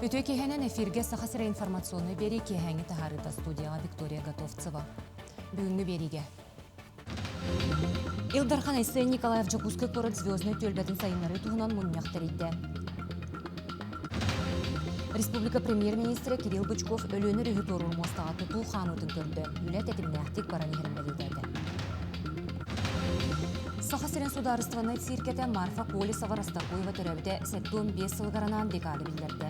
Үтүө киэһэнэн эфиргэ Саха сирэ информационнай биэрии киэһээҥҥи таһаарыыта студияҕа Виктория Готовцева. Бүгүҥҥү биэриигэ Ил Дархан Айсен Николаев Дьокуускай куорат Звезднай түөлбэтин сайыннарыы туһунан мунньах тэрийдэ. Республика премьер-министрэ Кирилл Бычков Өлүөнэ өрүһү туоруур муостаҕа тутуу хаамыытын көрдө, үлэ тэтимнээхтик баран иһэрин бэлиэтээтэ. Саха сирин судаарыстыбаннай цииркэтэ Марфа Колесова-Расторгуева төрөөбүтэ 75 сылыгар анаан декада биллэрдэ.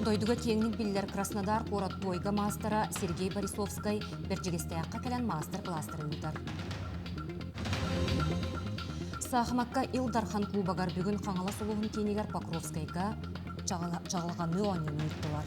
Дойдуга киэҥник биллэр Краснодар куорат туойга маастара Сергей Борисовскай Бэрдьигэстээххэ кэлэн маастар-кылаастары ыытар. Саахымакка Ил Дархан Кубогар бүгүн Хаҥалас улууһун киинигэр Покровскайга чаҕылҕаныы оонньууну ыыттылар.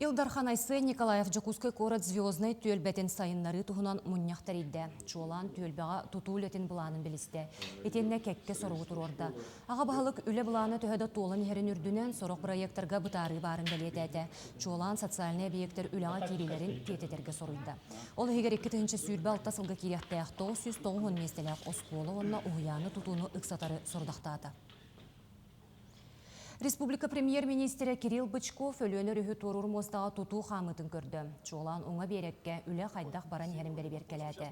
Ил Дархан Айсен Николаев Дьокуускай куорат Звезднай түөлбэтин сайыннарыы туһунан мунньах тэрийдэ. Чуолаан түөлбэҕэ тутуу үлэтин былаанын билистэ. Итиэннэ кэккэ соругу туруорда. Аҕа баһылык үлэ былаана төһө да туолан иһэрин үрдүнэн, сорох бырайыактарга бытаарыы баарын бэлиэтээтэ. Чуолаан социальнай эбийиэктэр үлэҕэ киириилэрин тиэтэтэргэ соруйда. Ол иһигэр 2026 сылга киириэхтээх 990 миэстэлээх оскуола уонна уһуйааны тутууну ыксатары сорудахтаата. Республика премьер-министрэ Кирилл Бычков Өлүөнэ өрүһү туоруур муостаҕа тутуу хаамыытын көрдө. Чуолаан уҥа биэрэккэ үлэ хайдах баран иһэрин бэрэбиэркэлээтэ.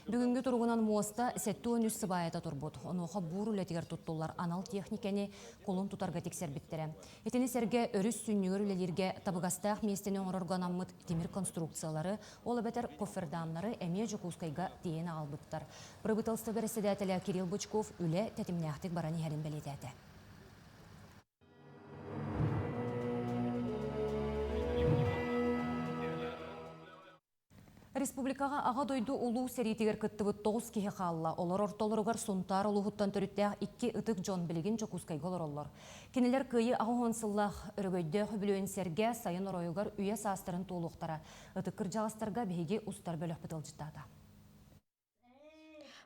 Бүгүҥҥү туругунан муоста 73 сыбаайата турбут. Онуоха буур үлэтигэр туттуллар анал техникэни кулун тутарга тиксэрбиттэрэ. Итини сэргэ өрүс сүнньүгэр үлэлииргэ табыгастаах миэстэни оҥорорго анаммыт тимир конструкциялары, ол эбэтэр коффердамнары эмиэ Дьокуускайга тиэйэн аҕалбыттар. Правительство бэрэссэдээтэлэ Кирилл Бычков үлэ тэтимнээхтик баран иһэрин бэлиэтээтэ. Республикаҕа Аҕа дойду Улуу сэриитигэр кыттыбыт 9 киһи хаалла. Олор ортолоругар Сунтаар улууһуттан төрүттээх икки ытык дьон билигин Дьокуускайга олороллор. Кинилэр Кыайыы 80 сыллаах өрөгөйдөөх үбүлүөйүн сэргэ сайын оройугар үйэ саастарын туолуохтара. Ытык кырдьаҕастарга биһиги устар бөлөхпүт ыалдьыттаата.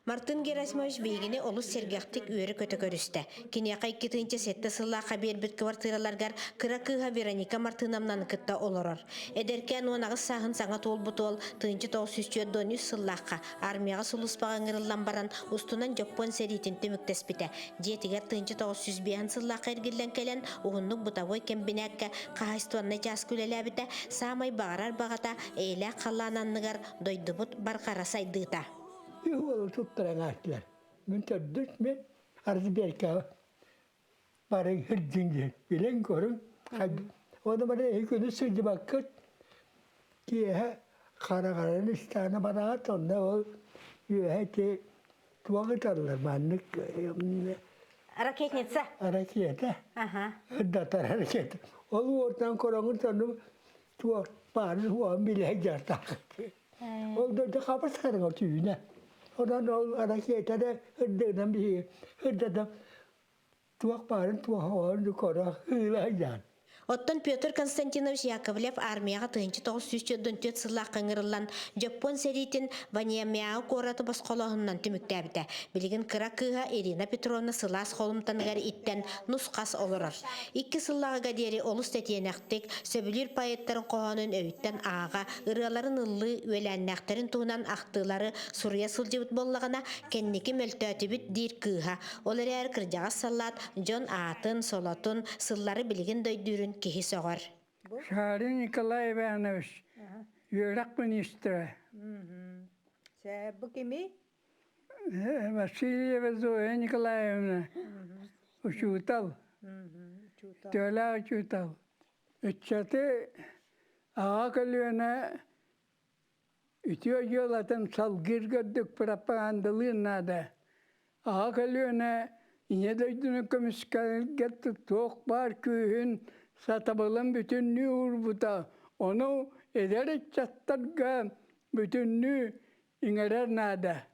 Мартын Герасимович биһигини олус сэргэхтик үөрэ-көтө көрүстэ. Киниэхэ 2007 сыллаахха биэрбит квартираларыгар кыра кыыһа Вероника Мартыновнаны кытта олорор. Эдэркээн 18 сааһын саҥа туолбут уол 1943 сыллаахха армияҕа сулууспаҕа ыҥырыллан баран устунан Дьоппуон сэриитин түмүктэспитэ. Дьиэтигэр 1905 сыллаахха эргиллэн кэлэн уһуннук бытовой кэмбинээккэ хаһаайыстыбаннай чааска үлэлээбитэ. Саамай баҕарар баҕата эйэлээх халлаан анныгар дойдубут барҕара сайдыыта. Уолу туттаран аастылар. Мин төрдүс мен Арзберка бары сылдьын диэн билэн көрүҥ. Оны бары эһи күнү сылдьыбаккыт киэһэ хараҕаран истаана бараҕат онно ол үөһэ ти туох ыталлар маннык Ракетница. Ракета. Ырдатар ракета. Ол уотунан көрөҥүт ону туох баарын уоһун билэ дьартаах. Ол дойду хабыс хараҥа түүнэ. Онон ол ракета да ырдыгынан биһиги ырдатан туох баарын туох оҕону көрө ыыла сылдьан. Оттон Петр Константинович Яковлев армияҕа 1944 сыллаахха ыҥырыллан Дьоппуон сэриитин Ваньямяо куораты босхолооһунунан түмүктээбитэ. Билигин кыра кыыһа Ирина Петровна сылаас холумтаныгар иттэн нус-хас олорор. Икки сыллааҕыга диэри олус тэтиэнэхтик, сөбүлүүр поэттарын хоһоонун өйүттэн ааҕа, ырыаларын ыллыы, үөлээннээхтэрин туһунан ахтыылары суруйа сылдьыбыт буоллаҕына, кэнники мөлтөөтүбүт диир кыыһа. Ол эрээри кырдьаҕас саллаат дьон аатын, солотун, сыллары билигин да өйдүүрүн киһи сөҕөр. Шарин Николай Иванович, үөрэх министрэ. Бу кими? Васильева Зоя Николаевна, учуутал, төлөөх учуутал. Ыччаты аҕа көлүөнэ үтүө дьыалатын салгыыр көрдүк пропагандалыыр наада. Аҕа көлүөнэ Ийэ дойдуну көмүскэлгэ туох баар күүһүн, сатабылын бүтүннүү уурбута. Ону эдэр ыччаттарга бүтүннүү иҥэрэр наада.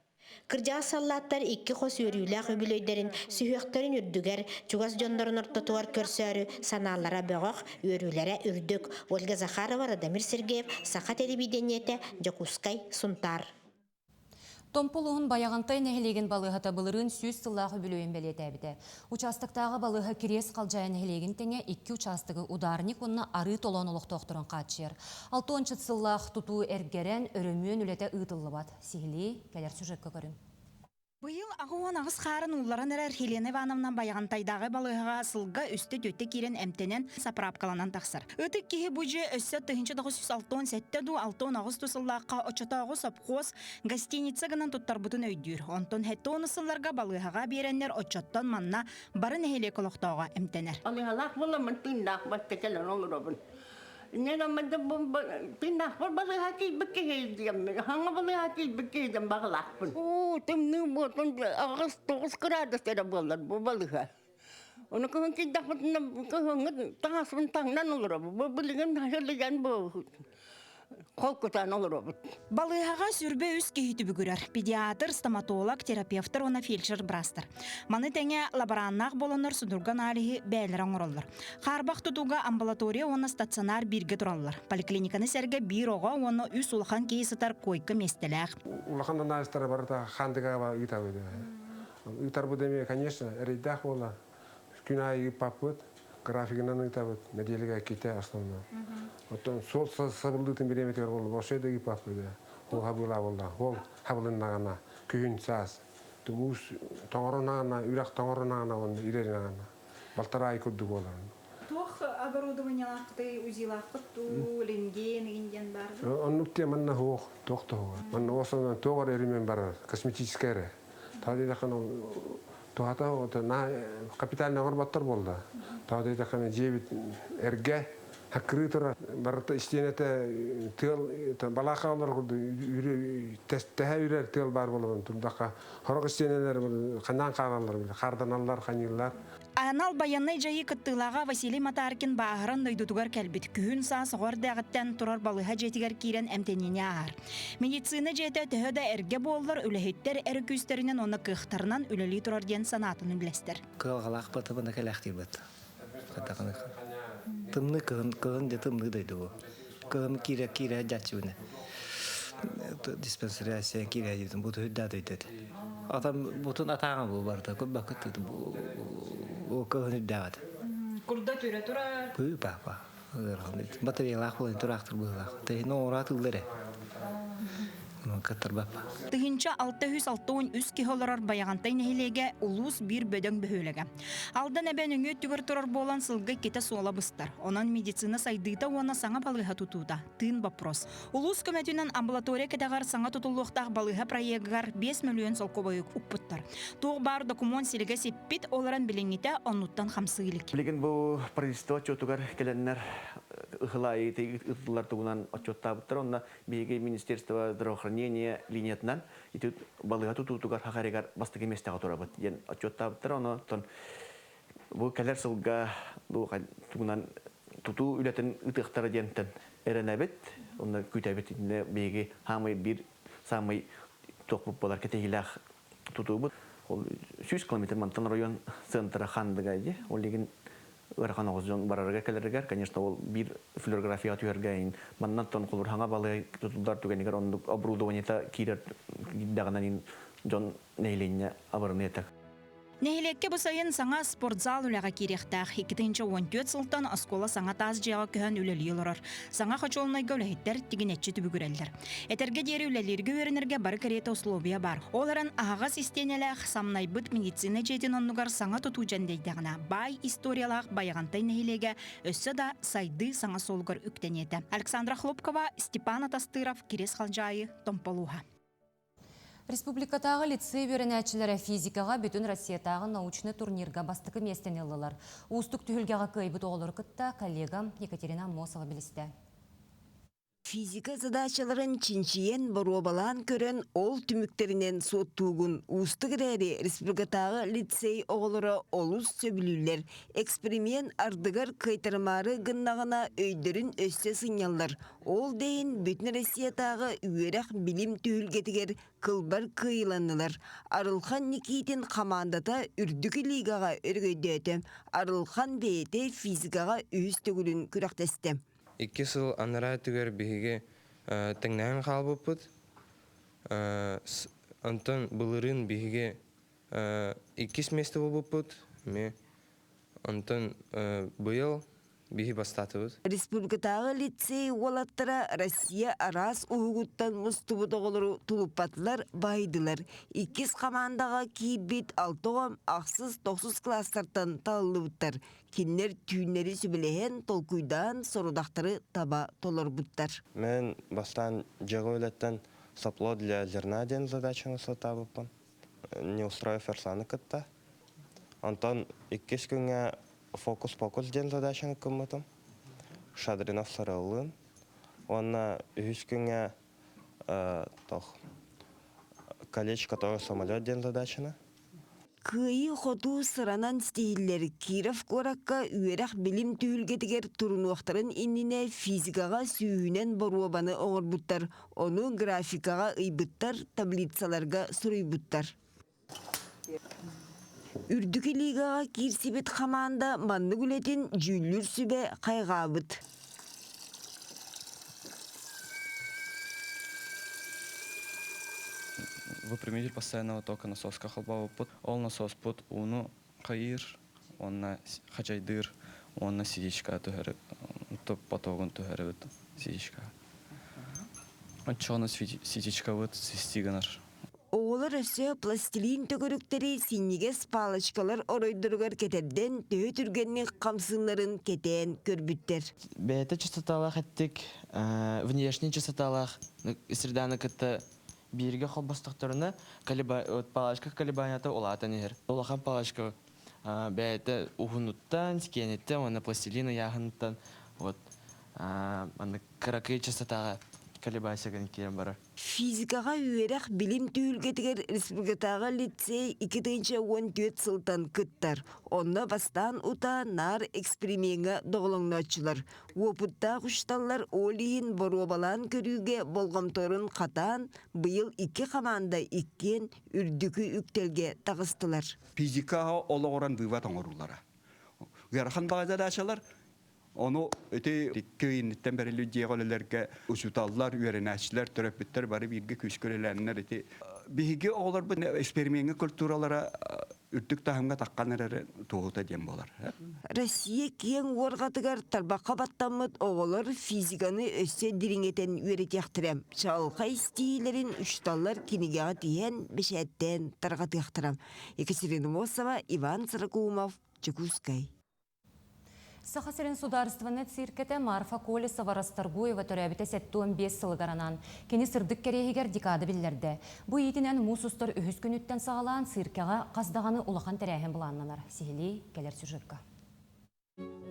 Кырдьаҕас саллааттар икки хос үөрүүлээх үбүлүөйдэрин сүһүөхтэрин үрдүгэр, чугас дьоннорун ортотугар көрсөөрү санаалара бөҕөх, үөрүүлэрэ үрдүк. Ольга Захарова, Радомир Сергеев, Саха телевидениетэ, Дьокуускай, Сунтаар. Томпо улууһун Байаҕантай нэһилиэгин балыыһата былырыын 100 сыллаах үбүлүөйүн бэлиэтээбитэ. Учаастактааҕы балыыһа Кириэс Халдьаайы нэһилиэгин тэҥэ икки учаастагы ударник уонна арыы толоон олохтоохторун хааччыйар. Алтуонча сыллаах тутуу эргэрэн, өрөмүөн үлэтэ ыытыллыбат. Сиһилии кэлэр сюжекка көрүҥ. Быйыл 88 хаарын уулларан эрэр Елена Ивановна Байаҕантайдааҕы балыыһаҕа сылга үстэ-түөртэ киирэн эмтэнэн, сапыраапкаланан тахсар. Ытык киһи бу дьиэ өссө 1967 дуу, 68 дуу сыллаахха оччотооҕу сопхуос гостиница гынан туттарбытын өйдүүр. Онтон 70 сылларга балыыһаҕа биэрэннэр оччоттон манна бары нэһилиэк олохтооҕо эмтэнэр. Балыыһалаах буоламмын тыыннаах бачча кэлэн олоробун. Тыыннаахпар балыыһа тиийбит киһи диэммин, хаҥа балыыһа тиийбит киһи диэн баҕалаахпын. Уу, тымныы буолтун 8-9 градус эрэ буолар бу балыыһа. Ону кыһын киирдэхпитинэ кыһыҥҥы таҥаспын таҥнан олоробут. Бу билигин сылдьан бу холкутаан олоробут. Балыыһаҕа сүрбэ үс киһи түбүгүрэр. Педиатр, стоматолог, терапевтар уонна фельдшер-быраастар. Маны тэҥэ лабораннаах буоланнар судургу аналиһы бэйэлэрэ оҥороллор. Хаарбах тутууга амбулатория уонна стационар бииргэ тураллар. Поликлиниканы сэргэ биир оҕо уонна үс улахан киһи сытар койка миэстэлээх. Улахан анализтары барыта хаандыгаба ыытабыт. Ыытарбыт эмиэ, конечно, эрэйдээх буола. Күн аайы ыыппаппыт, графигынан ыытабыт, нэдиэлэгэ иккитэ основном. Оттон суол сабыллыытын бириэмэтигэр буолла, вообще да ыыппаппыт. Ол хабыылаа буолла, ол хабылыннаҕына, күһүн саас, муус тоҥорунаҕына, үрэх тоҥорунаҕына уонна ирэринэҕинэ балтараа ай курдук буолар. Туох оборудованиелаахпытый, УЗИлаахпыт дуу, рентген игин диэн баар дуу? Оннук те манна суох, туох да суох. Манна основном туох эрэ ремень барар, косметическай эрэ. Таа диэтэххинэ туһата на капитальный оҥорботтор буолла. Таа диэтэххинэ дьиэбит эргэ хаккырыы турар. Барыта истиэнэтэ тыал балаакка олорор курдук тэһэ үрэр тыал баар буолан турдахха Сорох истиэнэлэр ханан хаалаллар, харданаллар, ханьыыллар. Анал байыаннай дьайыы кыттыылааҕа Василий Матаркин бааһыран дойдутугар кэлбит. Күһүн саас оҕо эрдээҕиттэн турар балыыһа дьиэтигэр киирэн эмтэниини ааһар. Медицина дьиэтэ төһө да эргэ буоллар, үлэһиттэр эр күүстэринэн уонна кыахтарынан үлэлии турар диэн санаатын үллэстэр. Кыалҕалаах батыбына кэлээхтиирбит. Тымныы кыһын, кыһын дьэ тымныы дойду бу. Кыһын киирэ киирэ дьаччыбыны. Диспансеризация киирэ диэтим бу түһүддаа дойду этэ. Атам бутун атааҥа бу барыта курбаккыт бу кыһын үрдээҕит. Курда түрэ турар. Быы папа. Батареялаах буолан тураахтыр быһыылаах. Тэһин оҥораат ылла эрэ. Кыттарбаппа. 1663 киһи олорор Байаҕантай нэһилиэгэ улуус биир бөдөҥ бөһүөлэгэ. Алдан эбэ нөҥүө өттүгэр турар буолан сылга иккитэ суола быстар. Онон медицина сайдыыта уонна саҥа балыыһа тутуута тыын боппуруос. Улуус көмөтүнэн амбулатория кэтэҕэр саҥа тутуллуохтаах балыыһа проегыгар 5 мөлүйүөн солкуобайы укпуттар. Туох баар докумуон силигэ сиппит, ол эрэн билиҥҥитэ оннуттан хамсыы илик. Билигин бу правительство отчуотугар кэлэннэр ыһылаайы ыытыллар тугунан отчуоттаабыттар. Онно биһиги Министерство здравоохранения линиятынан ити балыыһа тутуутугар хахарыгар бастакы миэстэҕэ турабыт диэн отчуоттаабыттар. Онон бу кэлэр сылга бу тугунан тутуу үлэтин ыытыахтара диэнтэн эрэнэбит. Онно күүтэбит. Итиннэ биһиги хаамай биир саамай туохпут буолар кэтэһиилээх тутуубут. Ол 100 километр мантан район центра Хандыга дии. Ол игин ыарахан оҕус дьон барарыгар кэлэригэр, конечно, ол биир флюорографияҕа түһэргэ маннан тон холур хаҥа балыай тутуллар түгэнигэр оннук оборудованиета киирэр киирдэҕинэн дьон нэһилиэнньэ абырыныа этэ. Нэһилиэккэ бу сайын саҥа спортзал үлэҕэ киириэхтээх. 2014 сылтан оскуола саҥа таас дьиэҕэ көһөн үлэлии олорор. Саҥа хочуолунайга үлэһиттэр тигинэччи түбүгүрэллэр. Этэргэ диэри үлэлииргэ үөрэнэргэ бары кэриэтэ условия баар. Ол эрэн аһаҕас истиэнэлээх, самнайбыт медицина дьиэтин оннугар саҥа тутуу дьэндэйдэҕинэ, баай историялаах Байаҕантай нэһилиэгэ өссө да сайдыы саҥа суолугар үктэниэтэ. Александра Хлопкова, Степан Атастыров, Кириэс Халдьаайы, Томполууһа. Республикатааҕы лицей үөрэнээччилэрэ физикаҕа бүтүн Россиятааҕы научнай турнирга бастакы миэстэни ыллылар. Уустук түһүлгэҕэ кыайбыт оҕолору кытта коллегам Екатерина Аммосова билистэ. Физика задачаларын чинчийэн, боруобалаан көрөн, ол түмүктэринэн суоттуугун. Уустук эрээри республикатааҕы лицей оҕолоро олус сөбүлүүллэр. Эксперимент ардыгар кыайтарымаары гыннаҕына өйдөрүн өссө сынньаллар. Ол да иһин Бүтүн Россиятааҕы үөрэх-билим түһүлгэтигэр кылбар кыайыыланнылар. Арылхан Никитин хамаандата үрдүкү лигаҕа өрөгөйдөөтө. Арылхан бэйэтэ физикаҕа үһүс төгүлүн күрэхтэстэ. Икки сыл анараа өттүгэр биһиги тэҥнэһэн хаалбыппыт. Онтон былырыын биһиги иккис миэстэ буолбуппут. Эмиэ онтон быйыл Биһи бастаатыбыт. Республикатааҕы лицей уолаттара Россия араас уһугуттан мустубут оҕолору тулуппатылар, баһыйдылар. Иккис хамаандаҕа киирбит алта оҕом ахсыс, тохсус кылаастартан талыллыбыттар. Кинилэр түүннэри сүбэлэһэн, толкуйдаан сорудахтары таба толорбуттар. Мен бастаан дьиэҕэ үлэттэн сопло для зерна диэн задачаны сатаабыппын. Неустроев Эрсаны кытта. Онтон иккис күҥҥэ фокус-покус диэн задачаны кыммытым. Шадринов Сарыаллыын. Уонна үһүс күҥҥэ тох колечко который самолет диэн задачаны. Кыайыы-хотуу сыранан ситиһиллэр Киров куоракка үөрэх-билим түһүлгэтигэр турунуохтарын иннинэ физикаҕа сүүһүнэн боруобаны оҥорбуттар, ону графикаҕа ыйбыттар, таблицаларга суруйбуттар. Үрдүкү лигаҕа киирсибит хамаанда маннык үлэтин дьүүллүүр сүбэ хайҕаабыт. Выпрямитель постоянного тока насоска холбообуппут. Ол насоспут ууну хайыыр уонна хачайдыыр уонна ситичка түһэр потогун түһэрбит ситичка. Оччоҕуна ситичкабыт свисти гынар. Оҕолор өссө пластилин төгүрүктэри синньигэс палочкалар оройдоругар кэтэрдэн төһө түргэнник хамсыылларын кэтээн көрбүттэр. Бэйэтэ чистоталаах эттик, внешний чистоталаах среданы кытта бииргэ холбостохторуна палочка колебанията улаатан иһэр. Улахан палочка бэйэтэ уһунуттан, киэниттэн уонна пластилин ыйааһыныттан вот маннык кыракый частотаҕа колебасигын киирэн барар. Физикаҕа үөрэх билим түһүлгэтигэр республикатааҕы лицей 2014 сылтан кыттар. Онно бастаан утаа наар эксперимеҥҥэ доҕолоҥнооччулар. Уопуттаах учууталлар ол иһин боруобалаан көрүүгэ болҕомторун хатаан, быйыл икки хамаанда иккиэн үрдүкү үктэлгэ таҕыстылар. Физикаҕа олоҕуран вывод оҥоруулара. Ыарахан баҕа задачалар Ону ити икки инниттэн бэриллибит дьиэҕэ үлэлэргэ учууталлар, үөрэнээччилэр, төрөппүттэр бары бииргэ күүскэ үлэлээннэр ити биһиги оҕолорбут эксперимеҥҥэ культуралара үрдүк таһымҥа таххан эрэр туоһута диэн буолар. Россия киэҥ уорҕатыгар тарбахха баттаммыт оҕолор физиканы өссө дириҥэтэн үөрэтиэхтэрэ. Чаҕылхай истиилэрин учууталлар кинигэҕэ тиһэн, бэчээттээн тарҕатыахтара. Екатерина Мосова, Иван Сорокоумов, Дьокуускай. Саха сирин судаарыстыбаннай циркэтэ Марфа Колесова Расторгуева төрөөбүтэ 75 сылыгар анаан, кини сырдык кэриэһигэр декада биллэрдэ. Бу иитинэн муус устар үһүс күнүттэн саҕалаан циркэҕэ хас даҕаны улахан тэрээһин былааннанар. Сиһилии кэлэр сюжекка.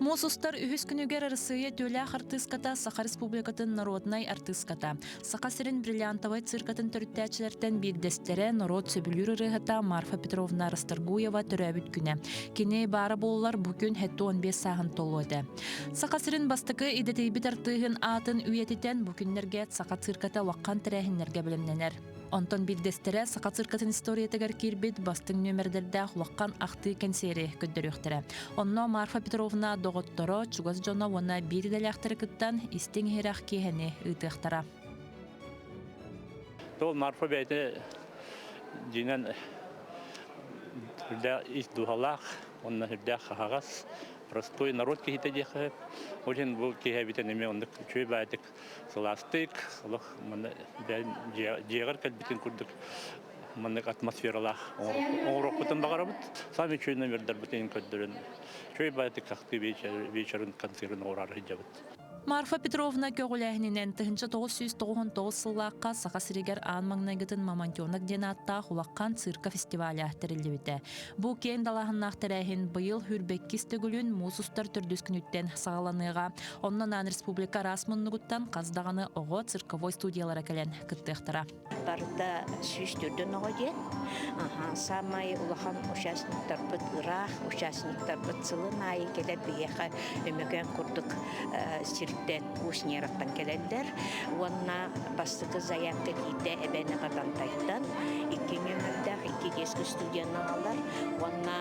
Муус устар үһүс күнүгэр Арассыыйа үтүөлээх артыыската Саха Республикатын народнай артыыската, Саха сирин бриллиантовай циркатын төрүттээччилэртэн биирдэстэрэ, норуот сөбүлүүр ырыаһыта Марфа Петровна Расторгуева төрөөбүт күнэ. Кини баара буоллар бу күн 75 сааһын толуо этэ. Саха сирин бастакы идэтийбит артыыһын аатын үйэтитэн бу күннэргэ Саха цирката улахан тэрээһиннэргэ бэлэмнэнэр. Онтон биирдэстэрэ Саха циркатын историятыгар киирбит бастыҥ нүөмэрдэрдээх улахан ахтыы кэнсиэри көрдөрүөхтэрэ. Онно Марфа Петровна доҕотторо, чугас дьоно уонна биир идэлээхтэри кыттан истиҥ иһирэх киэһэни ыытыахтара. Ол Марфа бэйэтэ дьиҥинэн үрдээх ис дууһалаах уонна үрдээх хаһаҕас, простой народ киһитэ диэххэ сөп. Ол иһин бу киһи эбитин эмиэ оннук үчүгэй баайдык сылаастык, олох манна дьиэҕэр кэлбитин курдук маннык атмосфералаах оҥоруохпутун баҕарабыт. Саамай үчүгэй номердарбытын көрдөрөн, үчүгэй баайдык ахтыы вечерын концерын оҥороору сылдьабыт. Марфа Петровна көҕүлээһининэн 1999 сыллаахха Саха сиригэр аан маҥнайгытын «Мамонтенок» диэн ааттаах улахан цирка фестиваля тэриллибитэ. Бу киэҥ далааһыннаах тэрээһин быйыл сүүрбэккис төгүлүн муус устар төрдүс күнүттэн саҕаланыаҕа. Онно анаан республика араас муннугуттан хас даҕаны оҕо цирковой студиялара кэлэн кыттыахтара. Барыта 104 оҕо диэн. Саамай улахан участниктарбыт ыраах, участниктарбыт сылын аайы кэлэр биһиэхэ Өмөкөөн курдук сиртэн Усть-Нераттан кэлэллэр. Уонна бастакы заявка киирдэ Эбэни Батантайтан. Икки нүөмэрдээх, икки детский студияны аҕалар. Уонна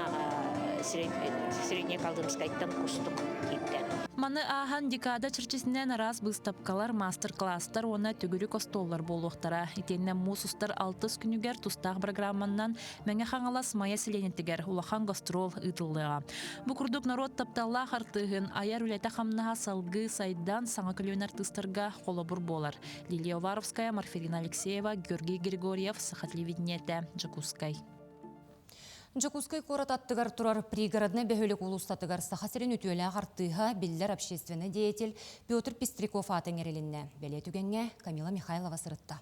Среднеколымскайтан кустук киирдэ. Маны ааһан декада чэрчитинэн араас быыстапкалар, маастар-класстар уонна төгүрүк остуоллар буолуохтара. Итиэннэ муус устар алтыс күнүгэр тустаах программаннан Мэҥэ Хаҥалас Майа сэлиэнньэтигэр улахан гастрол ыытыллыаҕа. Бу курдук норуот тапталлаах артыыһын айар үлэтэ-хамнаһа салгыы сайдан саҥа көлүөнэ артыыстарга холобур буолар. Лилия Уваровская, Марфелина Алексеева, Георгий Григорьев, Саха телевидениетэ, Дьокуускай. Дьокуускай куорат аттыгар турар пригороднай бөһүөлэк уулуссатыгар Саха сирин үтүөлээх артыыһа, биллэр общественнай деятель Петр Пестряков аата иҥэрилиннэ. Бэлиэ түгэҥҥэ Камила Михайлова сырытта.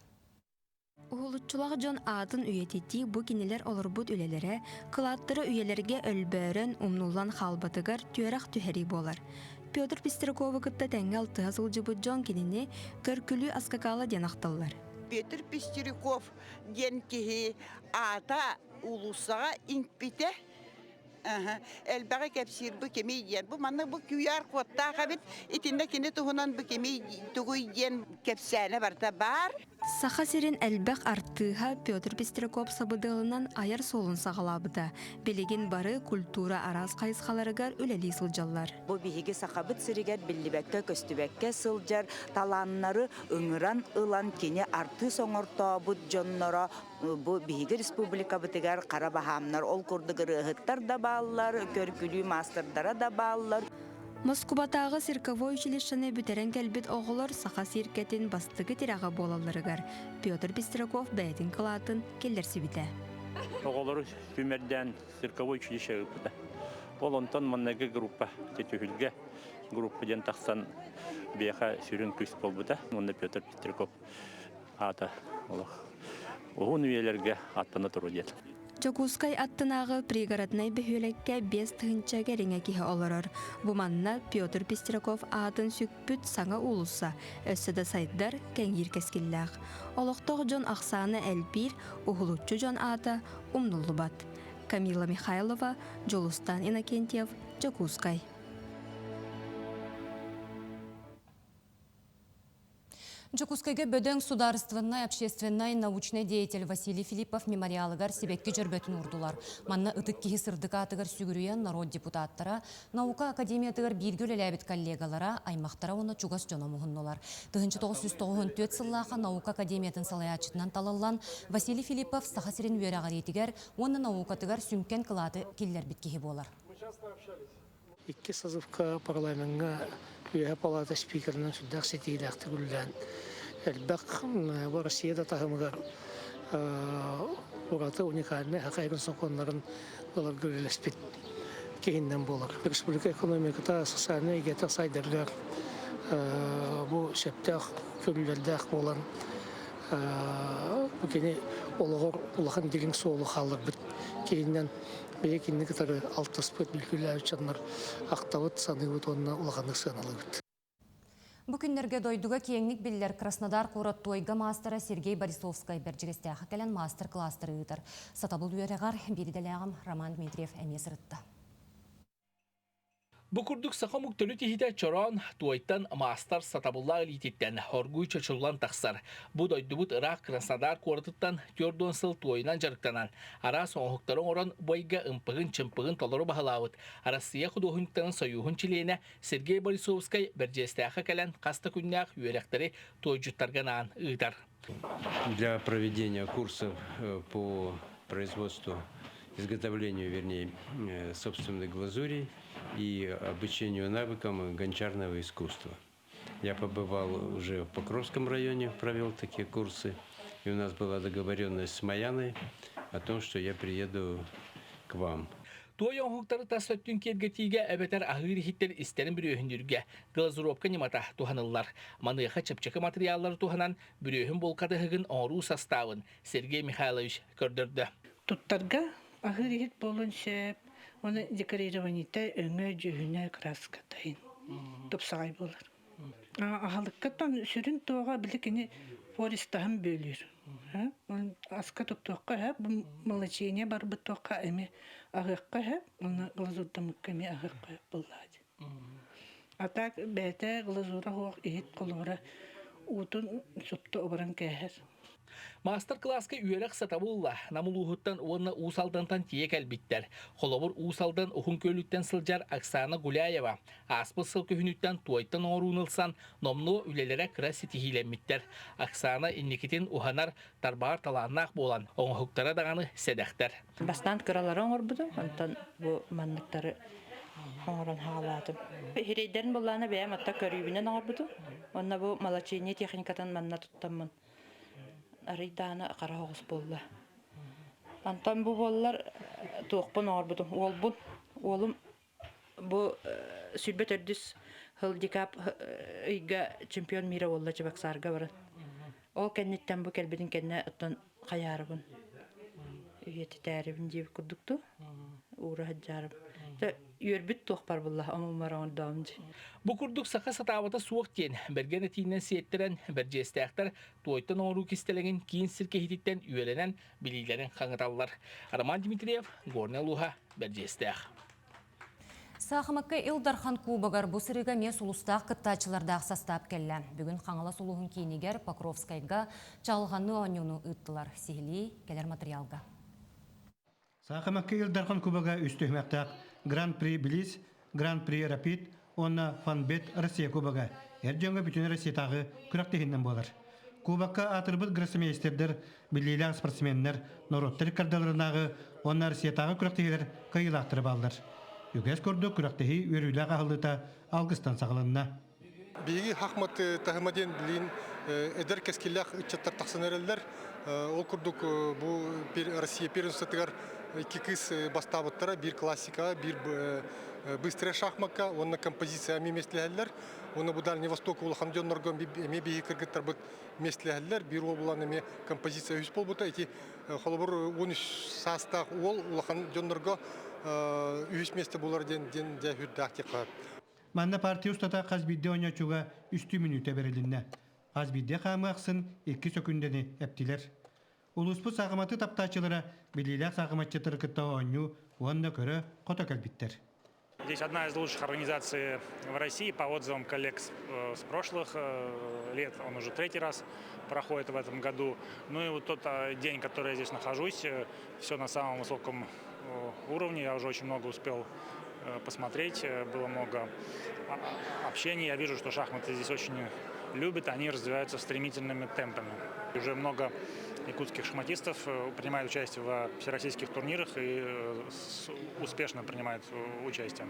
Уһулуччулаах дьон аатын үйэтитии бу кинилэр олорбут үлэлэрэ, кылааттара үйэлэргэ өлбөөрөн, умнуллан хаалбатыгар түөрэх түһэрии буолар. Петр Пестряковы кытта тэҥҥэ алтыһа сылдьыбыт дьон кинини Көркүлүү Аскакала диэн ахталлар. Петр Пестряков диэн киһи аата уулуссаҕа иҥпитэ элбэҕи кэпсиир бу кимий диэн. Бу манна бу QR кодтаах эбит. Итиннэ кини туһунан бу кимий тугуй диэн кэпсээнэ барыта баар. Саха сирин элбэх артыыһа Петр Пестряков сабыдыалынан айар суолун саҕалаабыта. Билигин бары культура араас хайысхаларыгар үлэлии сылдьаллар. Бу биһиги Сахабыт сиригэр биллибэккэ-көстүбэккэ сылдьар талааннары ыҥыран ылан кини артыыс оҥортообут дьонноро бу биһиги республикабытыгар хара баһаамнар, ол курдук ырыаһыттар да бааллар, көргүлүү маастардара да бааллар. Москубатааҕы цирковой училищены бүтэрэн кэлбит оҕолор саха циркэтин бастакы тирэҕэ буолалларыгар Петр Пестряков бэйэтин кылаатын киллэрсибитэ. Оҕолору сүүмэрдээн цирковой училище ыыппыта. Ол онтон манныгы группа түһүлгэ группа диэн тахсан биэхэ сүрүн күүс буолбута. Уонна Петр Пестряков аата олох уһун үйэлэргэ аттана туруо диэн. Дьокуускай аттынааҕы пригороднай бөһүөлэккэ 5000 кэриҥэ киһи олорор. Бу манна Петр Пестряков аатын сүкпүт саҥа уулусса өссө да сайдар, кэҥиир кэскиллээх. Олохтоох дьон ахсаана элбиир, уһулуччу дьон аата умнуллубат. Камила Михайлова, Дьулустан Иннокентьев, Дьокуускай. Дьокуускайга бөдөҥ судаарыстыбаннай общественнай научнай деятель Василий Филиппов мемориалыгар сибэкки дьөрбөтүн уурдулар. Манна ытык киһи сырдык аатыгар сүгүрүйэн норуот депутаттара, наука академиятыгар бииргэ үлэлээбит коллегалара, аймахтара уонна чугас дьоно муһуннулар. 1994 сыллаахха наука академиятын салайааччытынан талыллан Василий Филиппов Саха сирин үөрэҕириитигэр уонна наукатыгар сүҥкэн кылааты киллэрбит киһи буолар. Икки созывка парламеҥҥа Үөһэ палата спикеринэн сүрдээх ситиилээхтик үлэлээн элбэх бу Россия да таһымыгар ураты уникальнай хакайгын сокуоннарын ыларга үлэлэспит киһиннэн буолар. Республика экономиката социальнай эйгэтэ сайдарыгар бу сөптөөх көрүүлэрдээх буолан бу кини олоҕор улахан дириҥ суолу хаалларбыт киһиннэн Биһиги кинини кытары алтыспыт, билгилээбит дьоннор ахтабыт, саныыбыт уонна улаханнык сыаналыыбыт. Бу күннэргэ дойдуга киэҥник биллэр Краснодар куорат туойга маастара Сергей Борисовскай Бэрдьигэстээххэ кэлэн маастар-кылаастары ыытар. Сатабыл үөрэҕэр биирдэлээҕим Роман Дмитриев эмиэ сырытта. Бу курдук саха омук төрүт иһитэ чороон, туойтан маастар сатабыллаах илиититтэн оргууй чочуллан тахсар. Бу дойдубут ыраах Краснодар куоратыттан 40 сыл туойунан дьарыктанан, араас оҥоһуктары оҥорон бойга ымпыгын-чымпыгын толору баһылаабыт Арассыыйа худуоһунньуктарын сойууһун чилиэнэ Сергей Борисовскай Бэрдьиэстээххэ кэлэн хас да күннээх үөрэхтэри туойдьуттарга анаан ыытар. Для проведения курсов по производству, изготовлению, вернее, собственной глазури и обучению навыкам гончарного искусства. Я побывал уже в Покровском районе, провел такие курсы. И у нас была договоренность с Маяной о том, что я приеду к вам. Туой оҥоһуктары тас өттүн киэргэтиигэ эбэтэр аһыыр иһиттэр истэрин бүрүөһүннүүргэ глазуровка ньымата туһаныллар. Маныаха чэпчэки матырыйааллары туһанан бүрүөһүн булкатыһыгын оҥоруу састаабын Сергей Михайлович көрдөрдө. Туттарга аһыыр иһит буолуон сөп. Оны декорированиета өҥө, дьүһүнэ, краскатайын тупсаҕай буолар. Аһылыккаттан сүрүн туоҕа били кини пористаһын бүөлүүр. Аска туттуохха сөп, бу молочение барбыт туохха эми аһыахха сөп, уонна глазурдамыкка эми аһыахха сөп буоллаҕа дии. А так бэйэтэ глазура суох иһит холобура уутун супту оборон кээһэр. Маастар-кылааска үөрэх сатабылла Нам улууһуттан уонна Уус Алдантан тиийэ кэлбиттэр. Холобур, Уус Алдан Уһун Күөлүттэн сылдьар Оксана Гуляева ааспыт сыл күһүнүттэн туойтан оҥорууну ылсан, номнуо үлэлэрэ кыра ситиһиилэммиттэр. Оксана инникитин уһанар, тарбаҕар талааннаах буолан, оҥоһуктара даҕаны сэдэхтэр. Бастаан кыралары оҥорбутум, онтон бу манныктары оҥорон хаалаатым. Иһирэйдэрин буллаана бэйэм атта көрүүбүнэн оҥорбутум. Онно бу молочение техникатын манна туттаммын арыйдаана хара оҕус буолла. Онтон бу буоллар туохпун оҥорбутум, уолбун, уолум бу 24 сыл декаб ыйга чемпион мира буолла Чебоксарга баран. Ол кэнниттэн бу кэлбитин кэннэ оттон хайаарыбын үйэтитээрибин диэбит курдук ту уура сылдьаарым. Үөрбүт туохпар булла омуммар оҥордоом дии. Бу курдук саха сатаабата суох диэн бэргэн этиинэн сиэттэрэн бэрдьиэстээхтэр туойтан оҥоруу кистэлэҥин киин сир киһититтэн үөрэнэн билиилэрин хаҥаталлар. Роман Дмитриев, Горнай улууһа, Бэрдьиэстээх. Саахымакка Ил Дархан Кубогар бу сырыыга эмиэ сулустаах кыттааччылардаах састаап кэллэ. Бүгүн Хаҥалас улууһун киинигэр Покровскайга чаҕылҕанныы оонньууну ыыттылар. Сиһилии кэлэр материалга. Саахымакка Ил Дархан Кубога үс түһүмэхтээх Гран-при Блиц, Гран-при Рапид уонна Фанбет Россия Кубога эр дьоҥҥо бүтүн Россиятааҕы күрэхтэһиинэн буолар. Кубокка аатырбыт гроссмейстердэр, биллиилээх спортсменнар, норуоттар ыккардаларынааҕы уонна Россиятааҕы күрэхтэһиилэр кыайыылаахтара бааллар. Үгэс курдук күрэхтэһии үөрүүлээх аһыллыыта алгыстан саҕаланна. Биһиги шахмат таһыма диэн билигин эдэр кэскиллээх ыччаттар тахсан эрэллэр. Ол курдук бу Россия первенствотыгар икки кыыс бастаабыттара, биир классикаҕа, биир быстрая шахмакка уонна композиция эмиэ миэстэлэһэллэр. Уонна бу Дальний Восток улахан дьоннорго эмиэ биһиги кыргыттарбыт миэстэлэһэллэр. Биир уол булан эмиэ композиция үһүс буолбута. Ити холобур 13 саастаах уол улахан дьоннорго үһүс миэстэ булар диэн диэн дьэ үрдээх диэххэ. Манна партия устата хас биирдии оонньооччуга үстүү мүнүүтэ бэрилиннэ. Хас биирдии хаамыы ахсын икки сөкүүндэни эптилэр. Улууспут саахыматы таптааччылара билиилээх саахыматчыттары кытта оонньуу уонна көрө хото кэлбиттэр. Здесь одна из лучших организаций в России по отзывам коллег с э, прошлых э, лет. Он уже третий раз проходит в этом году. Ну и вот тот э, день, который я здесь нахожусь, все на самом высоком уровне. Я уже очень много успел посмотреть, было много общения. Я вижу, что шахматы здесь очень любят, они развиваются стремительными темпами. Уже много якутских шахматистов принимают участие во всероссийских турнирах и успешно принимают участие.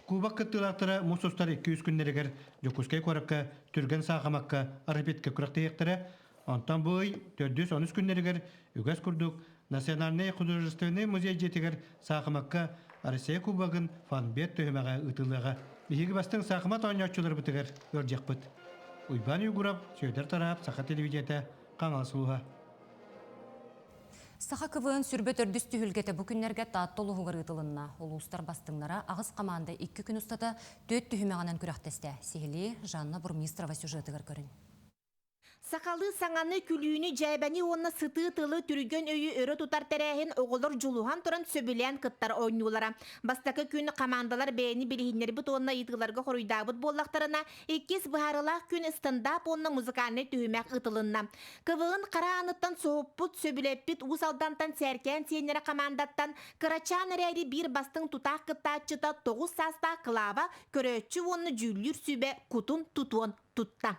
Кубок кыттыылаахтара муус устар 200 күннэригэр Дьокуускай куоракка түргэн саахымакка рапидка күрэхтэһиэхтэрэ. Онтон бу ый төрдүс онус күннэригэр үгэс курдук Национальнай художественнай музей дьиэтигэр саахымакка Россия Кубогын фанбет түһүмэҕэ ыытыллыаҕа. Биһиги бастыҥ саахымат оонньооччуларбытыгар ыалдьыахпыт. Уйбаан Уйгуров, Сүөдэр Тараап, Саха телевидениетэ, Хаҥалас улууһа. Саха КВН сүрбэ төрдүс түһүлгэтэ бу күннэргэ Таатта улууһугар ыытылынна. Улуустар бастыҥнара аҕыс хамаанда икки күн устата түөрт түһүмэҕинэн күрэхтэстэ. Сиһилии Жанна Бурмистрова сюжетыгар көрүн. Сахалыы саҥаны, күлүүнү, дьээбэни уонна сытыы тылы, түргэн өйү өрө тутар тэрээһин оҕолор дьулуһан туран сөбүлээн кыттар оонньуулара. Бастакы күн хамаандалар бэйэни билиһиннэрбит уонна ыйытыыларга хоруйдаабыт буоллахтарына, иккис быһаарыылаах күн стендап уонна музыкальнай түһүмэх ыытылынна. КВН хара ааныттан соһуппут, сөбүлэппит Уус Алдантан Сээркээн сиэннэрэ хамаандаттан кырачаан эрээри биир бастыҥ тутаах кыттааччыта 9 саастаах Клава көрөөччү уонна дьүүллүүр сүбэ кутун тутуон тутта.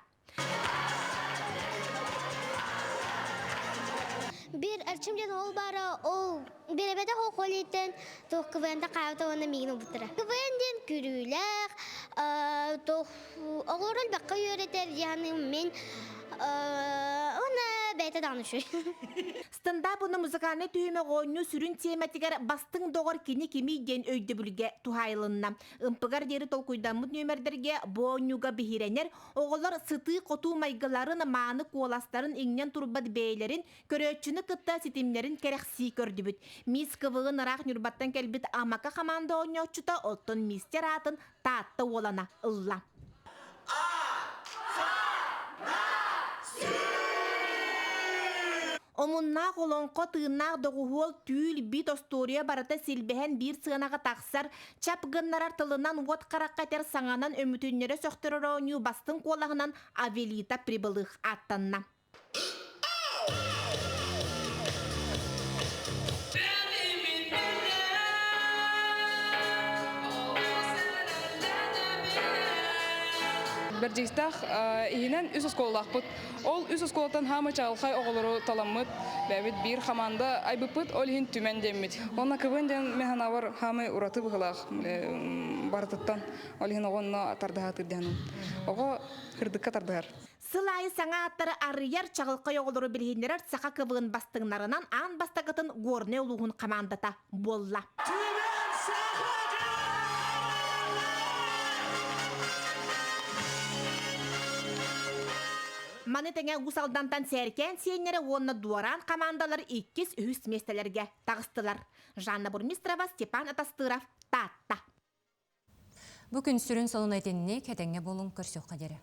Биир Эрчим диэн уол баара, ол биэрэбэтэх ол холийтэн туох КВН-та хаабыта уонна миигин ылбыттара. КВН диэн күрүүлээх, туох оҕолору элбэххэ үөрэтэр яны мин уонна бэйэтэ даҕаны үчүгэй. Стендап уонна музыкальнай түһүмэх оонньуу сүрүн тиэмэтигэр бастыҥ доҕор кини кимий диэн өйдөбүлгэ туһаайылынна. Ымпыгар диэри толкуйдаммыт нүөмэрдэргэ бу оонньууга биһирэнэр Оҕолор сытыы-хотуу майгыларын, мааны куоластарын иҥнэн турбат бэйэлэрин, көрөөччүнү кытта ситимнэрин кэрэхсии көрдүбүт. Мисс КВН ыраах Ньурбаттан кэлбит Амака хамаанда оонньооччута, оттон мистер аатын Таатта уолана ылла. Омуннаах олоҥхо тыыннаах доҕуһуол түүл бит остуоруйа барыта силбэһэн биир сыанаҕа тахсар, чап гыннарар тылынан уот харахха этэр саҥанан өмүтүннэрэ сөхтөрөр оонньуу бастыҥ куолаһынан Авелита Прибылых ааттанна. Бэрдьигэстээх иһинэн үс оскуолалаахпыт. Ол үс оскуолаттан хаамай чаҕылхай оҕолору таламмыт, бэйэбит биир хамаанда айбыппыт, ол иһин түмэн диэммит. Уонна КВН диэн мин санаабар хаамай ураты быһыылаах барытыттан. Ол иһин оҕо онно тардыһаатыр диэн. Оҕо кырдыкка тардыһар. Сыл аайы саҥа ааттары арыйар чаҕылхай оҕолору билиһиннэрэр саха КВН бастыҥнарынан аан бастакытын Горнай улууһун хамаандата буолла. Маны тэҥэ Уус Алдантан Сээркээн сиэннэрэ уонна Дуораан хамаандалар иккис, үһүс миэстэлэргэ таҕыстылар. Жанна Бурмистрова, Степан Атастыров, Таатта. Бу күн сүрүн сонун этинник, этэҥҥэ буолуҥ, көрсүөххэ диэри.